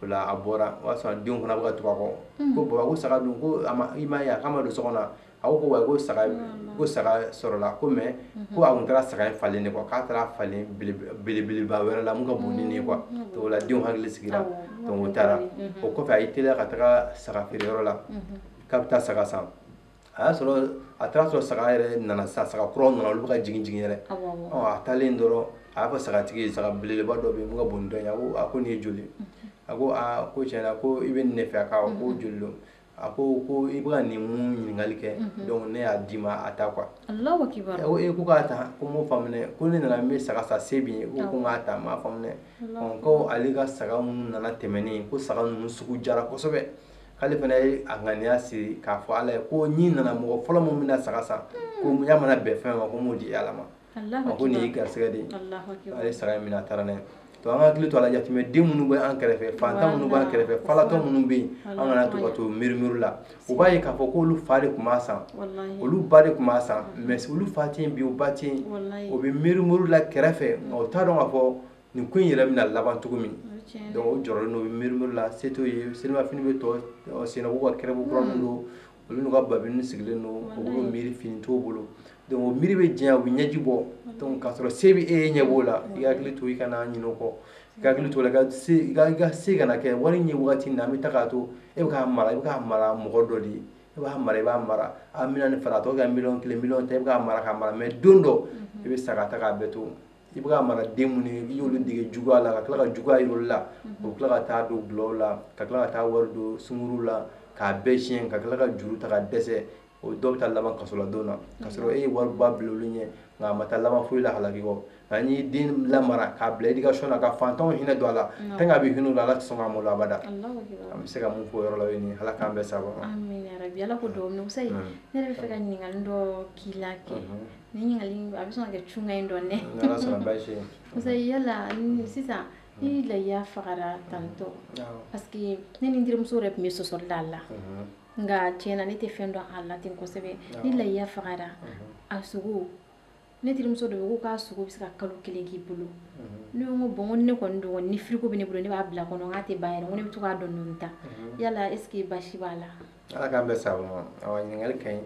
S2: O la a bɔra, o y'a sɔrɔ denw fana bɛ ka tugu a kɔ, ko baba, ko saga dun, ko a ma, i m'a ye a k'a ma don so kɔnɔ. A ko ko wa, ko saga sɔrɔla ko, mais ko a kun taara saga in falen de quoi, k'a taara falen belebeleba wɛrɛ la mun ka bon ni nin ye quoi. Donc o la denw hakili sigira. Donc o taara, o kɔfɛ a y'i teliya ka taga saga feereyɔrɔ la k'a bɛ taa saga san. A y'a sɔrɔ a taara sɔrɔ saga yɛrɛ nana sisan, saga kuraw nana, olu bɛ ka jigin jigin yɛrɛ. Ɔ, a taalen dɔrɔn, a y'a fɔ sagatigi ye, saga belebeleba dɔ bɛ yen mun ka bon ni dɔ ye, a ko nin ye joli? A ko aa, ko tiɲɛ na ko i bɛ nin de fɛ. A ko joli don? A ko ko i bɛ ka nin mun ɲininkali kɛ, donc ne y'a d'i ma, a ta quoi.
S1: Allahu akibar.
S2: A ko ee, ko k'a ta, ko m'o faamu dɛ, ko ne nana n bɛ saga san, se b'i ye, ko n k'a ta, n m'a faamu dɛ. Ko ale ka saga minnu nana tɛmɛnen, ko saga ninnu sugu jara kosɛbɛ, k'ale fana ye a ŋaniya siri k'a fɔ Ala ye ko n'i nana, mɔgɔ fɔlɔ min bɛna saga san, ko n'a mana bɛn fɛn ma, ko m'o di Ala ma. A ko nin y'i garisɛgɛ de ye. Ale saga in minɛ, a taara n'a ye. Donc an ka hakili to a la, yatimɛden minnu bɛ an kɛrɛfɛ, fantan minnu b'an kɛrɛfɛ, falatɔ minnu bɛ yen, an kana to ka to miiri la. U b'a ye k'a fɔ k'olu fa de tun b'a san, olu ba de tun b'a san, mais olu fa tɛ yen bi, u ba tɛ yen, o bɛ miiri la kɛrɛfɛ, nka u t'a dɔn k'a fɔ nin ko in yɛrɛ bɛna laban cogo min. Donc o jɔrɔlen don, u bɛ miiri la, se t'u ye, selimafini bɛ tɔ senna, k'u ka kɛrɛbu kura min don, olu n'u ka babini sigilen don, u b'u miiri, fini t'u bolo. Donc o miiri bɛ diɲɛ, u bɛ ɲɛji bɔ. Donc k'a sɔrɔ se bɛ e ye, ɲɛ b'o la, i hakili to i kana ɲinɛ o kɔ, i hakili to la, i ka se kana kɛ wari in ye wagati min na, an bɛ taa k'a to e bɛ k'a mara, i bɛ k'a mara mɔgɔ dɔ de ye, e b'a mara, i b'a mara, a miliyɔn ni fara a tɔ kɛ miliyɔn 1, miliyɔn 10, i bɛ k'a mara k'a mara, mais don dɔ i bɛ sa ka taa k'a bɛɛ to. I bɛ k'a mara den minnu ye, i y'olu dege juguya la, ka tila ka juguya yir'olu la, u bɛ tila ka taa don gulɔw la, ka tila ka taa wari don sunkuruw la, k'a bɛɛ siɲɛ, ka tila ka juru ta ka dɛsɛ, o dɔw bɛ taa laban kaso la don na, k'a sɔrɔ e ye wariba bila olu ɲɛ, nka a ma taa laban foyi la halaki kɔ. Nka n'i ye den lamara k'a bila éducation na, ka fantanw hinɛ don a la, tant que a bɛ hinɛ u la, Ala tɛ sɔn k'a malo abada. An bɛ se ka mun fɔ o yɔrɔ la, o ye nin ye. Ala k'an bɛɛ sababa ma.
S1: Amina yarabi, Ala ko dugawu minɛ. Usayi, ne yɛrɛ bɛ fɛ ka ɲininkali dɔ k'i la kɛ. Ni ɲininkali a bɛ sɔn ka kɛ cunga in dɔɔni dɛ.
S2: N'Ala sɔnna, baasi ye.
S1: Usayi, yala sisan ni layiya fagara tantɔ, parce que ne ni n terimuso yɛrɛ tun bɛ sɔsɔli la a la, nka tiɲɛna ne tɛ fɛn dɔn a la ten kosɛbɛ. Ni layiya fagara, a sogo, ne terimuso dɔ bɛ ko k'a sogo bɛ se ka kalo 1 k'i bolo. Ne ko bon, ko ne kɔni don, ni frigo bɛ ne bolo, ne b'a bila kɔnɔ, k'a tɛ ban yɛrɛ, ko ne bɛ to k'a dɔɔni dɔɔni ta. Yala est ce que baasi b'a la?
S2: Ala k'an bɛɛ sababa ma. Awa, ɲininkali ka ɲi,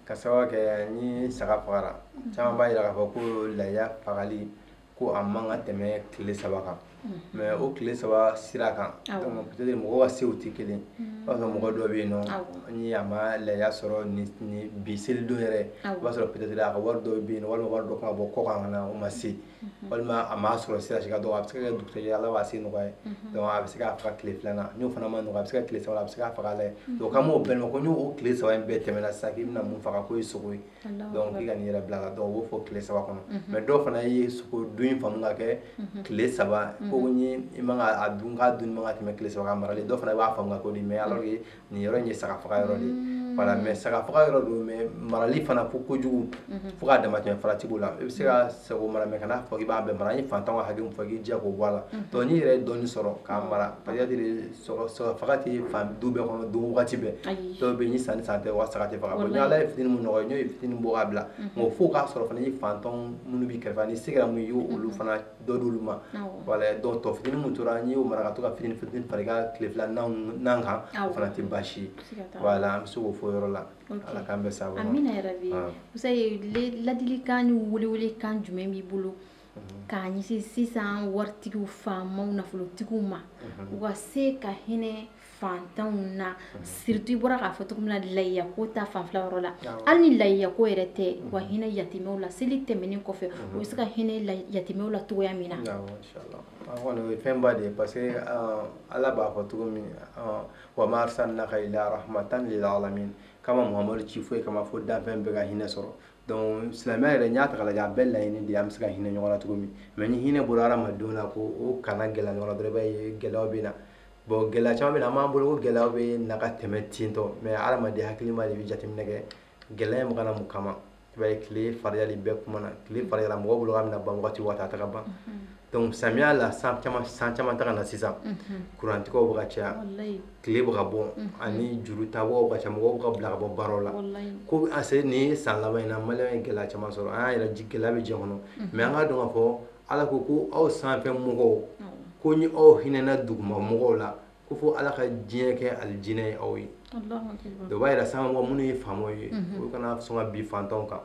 S2: ka sababu kɛ ni saga fagara, caman b'a jira k'a fɔ ko layiya fagali ko a man ka tɛmɛ tile 3 kan. Mais o tile 3 sira kan, donc peut-être mɔgɔw ka sew tɛ kelen. I b'a sɔrɔ mɔgɔ dɔ bɛ yen nɔ, ni a ma layiya sɔrɔ ni bi selidon yɛrɛ, i b'a sɔrɔ peut-être a ka wari dɔ bɛ yen nɔ, walima wari dɔ kan ka bɔ kɔ kan ka na, o ma se, walima a m'a sɔrɔ sira si ka dɔgɔ, a bɛ se ka kɛ dugusɛjɛ, Ala b'a se nɔgɔya ye. Donc a bɛ se k'a faga tile 2 nan, n'o fana ma nɔgɔ, a bɛ se ka tile 3 la, a bɛ se k'a faga la. Donc k'an b'o bɛɛ ma ko n'o tile 3 in bɛɛ tɛmɛna sisan, k'i bɛna mun faga, k'o ye sogo ye. Donc k'i ka n'i yɛrɛ bila la, donc o b'o fɔ tile 3 kɔnɔ. Mais dɔw fana ye sogo dun in faamu ka kɛ tile 3, ko ni i man ka a dun, k'a dun man ka tɛmɛ tile 3 kan marali. Dɔw fana b'a faamu ka k'o de, mais alors que nin yɔrɔ in ye saga faga yɔrɔ de ye. Voilà, mais saga faga yɔrɔ don, mais marali fana fo kojugu, fo k'a dama tɛmɛ farati b'o la. I bɛ se ka sago mara, mais kana fɔ k'i b'a bɛɛ mara. An ye fantanw ka hakɛ min fɔ, k'i jija k'o bɔ a la. Donc n'i yɛrɛ ye dɔɔni sɔrɔ k'a mara, peut-être saga faga tɛ fan du bɛɛ kɔnɔ don wagati bɛɛ. Dɔw bɛ yen ni san ni san tɛ, wa saga tɛ faga. Bon, ni Ala ye fitinin mun nɔgɔya, n'o ye fitinin bɔ k'a bila, nka fo k'a sɔrɔ fana i fantanw minnu b'i kɛrɛfɛ, ni se kɛra mun ye, i y'olu fana dɔ d'olu ma. Voilà, donc tɔ fitinin mun tora, n'i y'o mara ka to ka fitinin fitinin fara i ka tile 2 nan kan, o fana tɛ baasi ye. Voilà, an bɛ se k'o fɔ yɔrɔ la. Ala k'an bɛɛ sababa ma.
S1: Amina yarabi. Usayi, ladilikan ni welewelekan jumɛn b'i bolo k'a ɲɛsin sisan waritigiw, faamaw, nafolotigiw ma, u ka se ka hinɛ fantanw na, surtout i bɔra k'a fɔ cogo min na layiya ko ta fanfɛla yɔrɔ la, hali ni layiya ko yɛrɛ tɛ, u ka hinɛ yatimɛw la seli tɛmɛnen kɔfɛ, u bɛ se ka hinɛ yatimɛw la cogoya min na?
S2: Awɔ, inchallah. An kɔni o ye fɛnba de ye, parce que Ala b'a fɔ cogo min, wa ma arsalnaka illa rahmatan lil alamin, kama Muhamadu ci foyi kama fo danfɛn bɛɛ ka hinɛ sɔrɔ. Donc silamɛya yɛrɛ, n'i y'a ta k'a lajɛ, a bɛɛ laɲini de ye an bɛ se ka hinɛ ɲɔgɔn na cogo min. Mais ni hinɛ bɔra hadamadenw na ko o kana gɛlɛya ɲɔgɔn na dɔrɔn, i b'a ye gɛlɛyaw bɛ na. Bon, gɛlɛya caman bɛ na, an b'an bolo ko gɛlɛyaw bɛ na ka tɛmɛ ten tɔ, mais hadamaden hakilima de bɛ jateminɛ kɛ gɛlɛya in bɛ ka na mun kama. I b'a ye tile fariyali bɛɛ kuma na, tile fariyala mɔgɔw bolo k'a bɛna ban wagati o wagati, a tɛ ka ban. Donc samiya la, san caman ta ka na sisan, kurantigɛw bɛ ka caya, tile bɛ ka bɔ, ani juru tabagaw ka ca, mɔgɔw bɛ ka bila ka bɔ baaraw la. Ko a se nin ye san laban in na, maliyɛn ye gɛlɛya caman sɔrɔ, an y'a yɛrɛ gɛlɛya bɛ diɲɛ kɔnɔ. Mais an k'a dɔn k'a fɔ Ala ko ko aw sanfɛ mɔgɔw, ko ni aw hinɛna duguma mɔgɔw la, ko fo Ala ka diɲɛ kɛ alijinɛ ye aw ye. Donc o b'a yira sanfɛ mɔgɔ minnu ye faamaw ye, olu kana sɔn ka bin fantanw kan.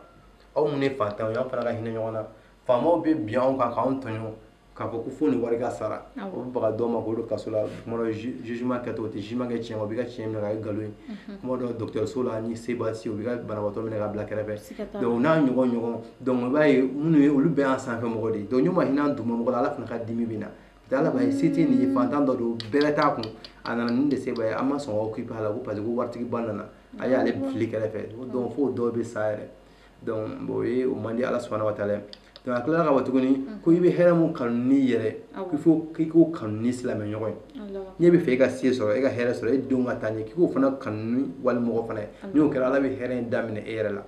S2: Aw minnu ye fantanw ye, aw fana ka hinɛ ɲɔgɔn na. Faamaw bɛ bin anw kan k'anw tɔɲɔ, k'a fɔ ko fo nin wari ka sara, o bɛ baga dɔw ma k'o don kaso la. Kuma dɔ jugement kɛtɔ, o tɛ jugement kɛ tiɲɛ, o b'i ka tiɲɛ minɛ k'a kɛ nkalon ye. Kuma dɔ dɔgɔtɔrɔso la, ni se b'a se, o b'i ka banabaatɔ minɛ k'a bila kɛrɛfɛ. Donc n'a ɲɔgɔn ɲɔgɔn, donc i b'a ye minnu ye, olu bɛɛ y'an sanfɛ mɔgɔ de ye. Donc n'u ma hinɛ an duguma mɔgɔ la, Ala fana ka dimi bɛ na. Parce que Ala b'a ye se tɛ nin ye, fantan dɔ don, bɛrɛ t'a kun, a nana nin de se b'a ye, an ma sɔn ka occuper a la ko parce que ko waritigiba nana, a y'ale fili kɛrɛfɛ. Donc fo dɔw bɛ sa yɛrɛ. Donc bon, o ye o man di Ala subahana wa taala ye. Donc a tilala k'a fɔ tuguni ko i bɛ hɛrɛ mun kanu n'i yɛrɛ, il faut k'i k'o kanu ni silamɛ ɲɔgɔn ye. N'i bɛ fɛ e ka se sɔrɔ, e ka hɛrɛ sɔrɔ, e denw ka taa ɲɛ, k'i k'o fana kanu ni walimɔgɔ fana ye. N'o kɛra, Ala bɛ hɛrɛ in daminɛ e yɛrɛ la.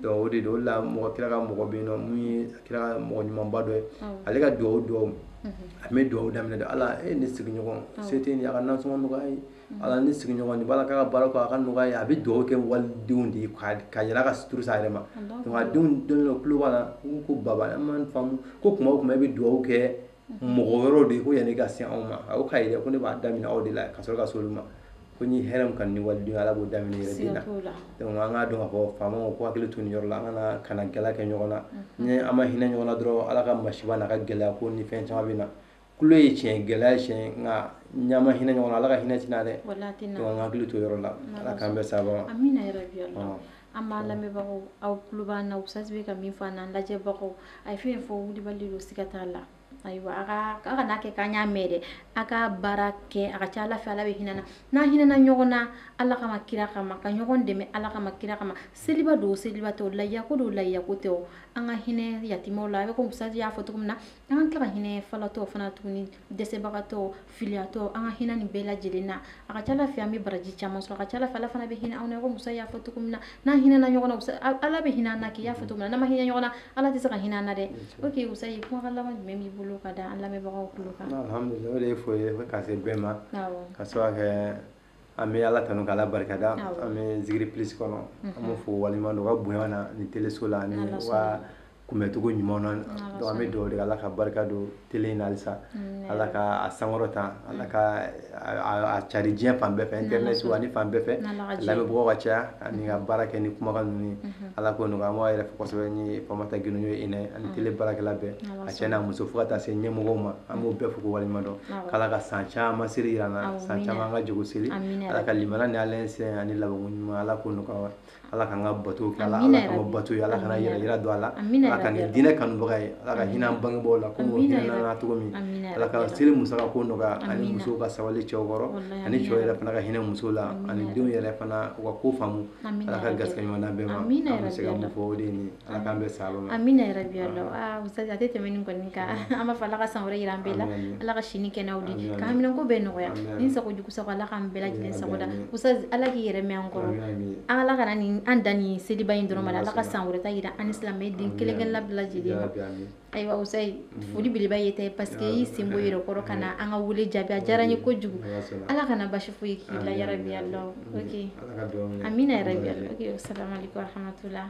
S2: Donc o de don, o de la mɔgɔ kira ka mɔgɔ bɛ yen nɔ, mun ye kira ka mɔgɔ ɲumanba dɔ ye, ale ka dugawu dugawu A bɛ dugawu daminɛ de, Ala e ne sigiɲɔgɔn se tɛ nin ye, a ka nasɔngɔ nɔgɔya ye, Ala ne sigiɲɔgɔn nin b'a la k'a ka baara kɛ, a ka nɔgɔya ye. A bɛ dugawu kɛ walidenw de ye ka yɛlɛ a ka suturu sa yɛrɛ ma. Donc a denw don dɔ tulo b'a la, u ko baba an ma faamu ko kuma o kuma e bɛ dugawu kɛ mɔgɔ wɛrɛw de ye ko yanni ka se anw ma. A ko k'a yɛrɛ ko ne b'a daminɛ aw de la ka sɔrɔ ka se olu ma, ko ni hɛrɛ min ka ni walidenw Ala b'o daminɛ yɛrɛ den na. Donc an k'a dɔn k'a fɔ faamaw ko hakili to nin yɔrɔ la, an kana gɛlɛya kɛ ɲɔgɔn na. Ni an ma hinɛ ɲɔgɔn na dɔrɔn, Ala ka masiba n'a ka gɛlɛya ko ni fɛn caman bɛ na. Kulo ye tiɲɛ, gɛlɛya ye tiɲɛ, nka n'an ma hinɛ ɲɔgɔn na, Ala ka hinɛ tɛna dɛ. Donc an ka hakili to yɔrɔ la, Ala k'an bɛɛ sababa ma.
S1: Amina yarabi Allah. An b'a lamɛnbagaw, aw tulo b'an na, Ustaz bɛ ka min fɔ an n'an lajɛbagaw, a ye fɛn fɔ wulibali don, siga t'a la. Ayiwa, a kana kɛ k'an y'a mɛn dɛ, a ka baara kɛ, a ka ca Ala fɛ, Ala bɛ hinɛ na. N'an hinɛna ɲɔgɔn na, Ala kama, kira kama, ka ɲɔgɔn dɛmɛ Ala kama, kira kama, seliba don, seliba tɛ o, layako don, layako tɛ o, an ka hinɛ yatimaw la. A bɛ komi Ustaz y'a fɔ cogo min na, an ka tila ka hinɛ falatɔw fana tuguni, dɛsɛbagatɔw, filiyatɔw, an ka hinɛ nin bɛɛ lajɛlen na. A ka ca Ala fɛ, an bɛ baraji caman sɔrɔ. A ka ca Ala fɛ, Ala fana bɛ hinɛ anw na, komi Ustaz y'a fɔ cogo min na, n'an hinɛna ɲɔgɔn na, Ala bɛ hinɛ an na, k'i y'a fɔ cogo min na, n'an ma hinɛ ɲɔgɔn na, Ala tɛ se ka hinɛ an na dɛ. Ok Ustaz, kumakan laban jumɛn b'i bolo ka da an lamɛnbagaw tulo kan?
S2: Alhamdulillah, o de ye fo ye ka se bɛɛ ma, ka sababu kɛ an bɛ Ala tanu k'Ala barikada, an bɛ Zikiri Plus kɔnɔ, an b'o fo waleɲuman dɔn u ka bonya na ni teleso la ani u ka kunbɛcogo ɲuman na. Donc an bɛ dugawu de kɛ Ala ka barika don tele in na halisa, Ala ka a sankɔrɔta, Ala ka a cari diɲɛ fan bɛɛ fɛ, internet ani fan bɛɛ fɛ, lamɛnbagaw ka caya ani ka baara kɛ ni kumakan ninnu ye. Ala k'o nɔgɔya. An b'a yɛrɛ fo kosɛbɛ ni Famata Gindo ye hinɛ ani tele baarakɛla bɛɛ, a cɛ n'a muso fo ka taa se ɲɛmɔgɔw ma, an b'o bɛɛ fo k'o waleɲuman dɔn. K'Ala ka san caman seli yira an na, san caman ka jogo seli, Ala ka limaniya ni Ala ɲɛsiranɲɛ ani labanko ɲuman, Ala k'o nɔgɔya. Ala k'an ka bato kɛ, Ala k'an bato ye, Ala kana yɛrɛ yira don a la, Ala k'an kɛ diinɛ kanubaga ye, Ala ka hinɛ an bangebaaw la komi o hinɛ na cogo min, Ala ka seli musaka ko nɔgɔya, ani musow ka sabali cɛw kɔrɔ, ani cɛw yɛrɛ fana ka hinɛ musow la, ani denw yɛrɛ fana u ka ko faamu. Ala ka garisɛgɛ ɲuman d'an bɛɛ ma. An bɛ se ka mun fɔ o de ye nin ye. Ala k'an bɛɛ sababa ma.
S1: Amina yarabi Allah. Ustaz, a tɛ tɛmɛ nin kɔni kan. An b'a fɔ Ala ka san wɛrɛ yira an bɛɛ la, Ala ka si ni kɛnɛyaw di, ka haminanko bɛɛ nɔgɔya, ni sago jugu sago, Ala k'an bɛɛ lajɛlen sago da. Ustaz, Ala k'i yɛrɛ mɛn an kɔrɔ, Ala kana nin an dan nin seliba in dɔrɔn ma, Ala ka san wɛrɛ ta yira an ni silamɛ den kelen kelen bɛɛ lajɛlen ma. Ayiwa Ustaz, foli belebeleba ye ta ye, parce que i sen bɔ yɛrɛ kɔrɔ ka na an ka wele jaabi, a diyara n ye kojugu. Ala kana basi foyi k'i la yarabi Allah. Ok, amina yarabi Allah. Ok, assalamu alaikum warahmatullah.